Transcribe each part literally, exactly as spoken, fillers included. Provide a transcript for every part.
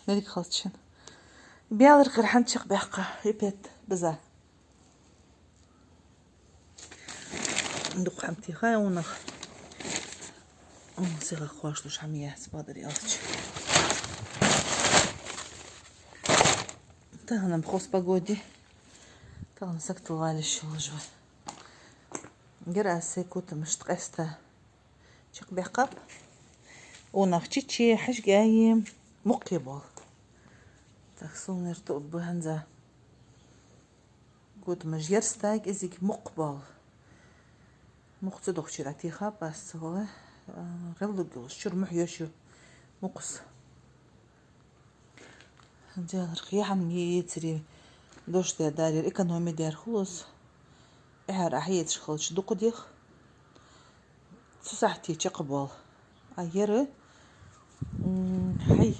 Мелик халчан. Бялар кхер хьан чакхбаьккха, ипет база. Дукха хӀама тийха унах. М, сиха хошалуш хӀама яц, бадар ялча. Тахан-м хоза погода. Тахан сагтал валиш йолаш ва. Гер аз сай котамашта къаьста. Чакхбаьккхаб. Унах чичи, хьажкӀаи, мукхи бола. Так, суннар тӀа уд баханза. Котамаш ерстаг, кӀезига мукх бола. Мукх ца дохчира тийхаб аз цо гӀеллуг йолаш, чура мухь йош ю мукхас. Деларх яхьам ецари, дош де дарир, экономи дер хулус. Эхьар ахьецаш халча дукха дих. Цу сахьте чакхбол. А ер, м, хьай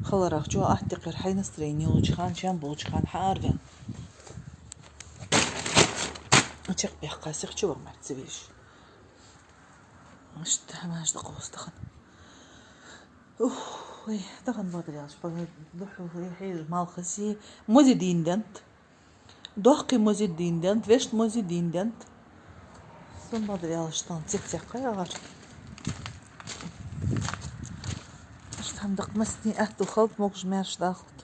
халарах чо аттекхир, хьай настроение луча хан, шам болча хан хьаарвен. Чакхбаьккха сих чувар мар ца веш. Ишта хӀамаш да къоста хан. Ух, ой, тахан бадар ялча, пага духьал, ой, хьежа, малхаси, мози дийндент. Дохкхи мози дийндент, вешт мози дийндент. Сун бадар ялча, тан цек-цек кхайагӀар. Ишта хӀама дакъа масни атту халт могаш мерш дахалт.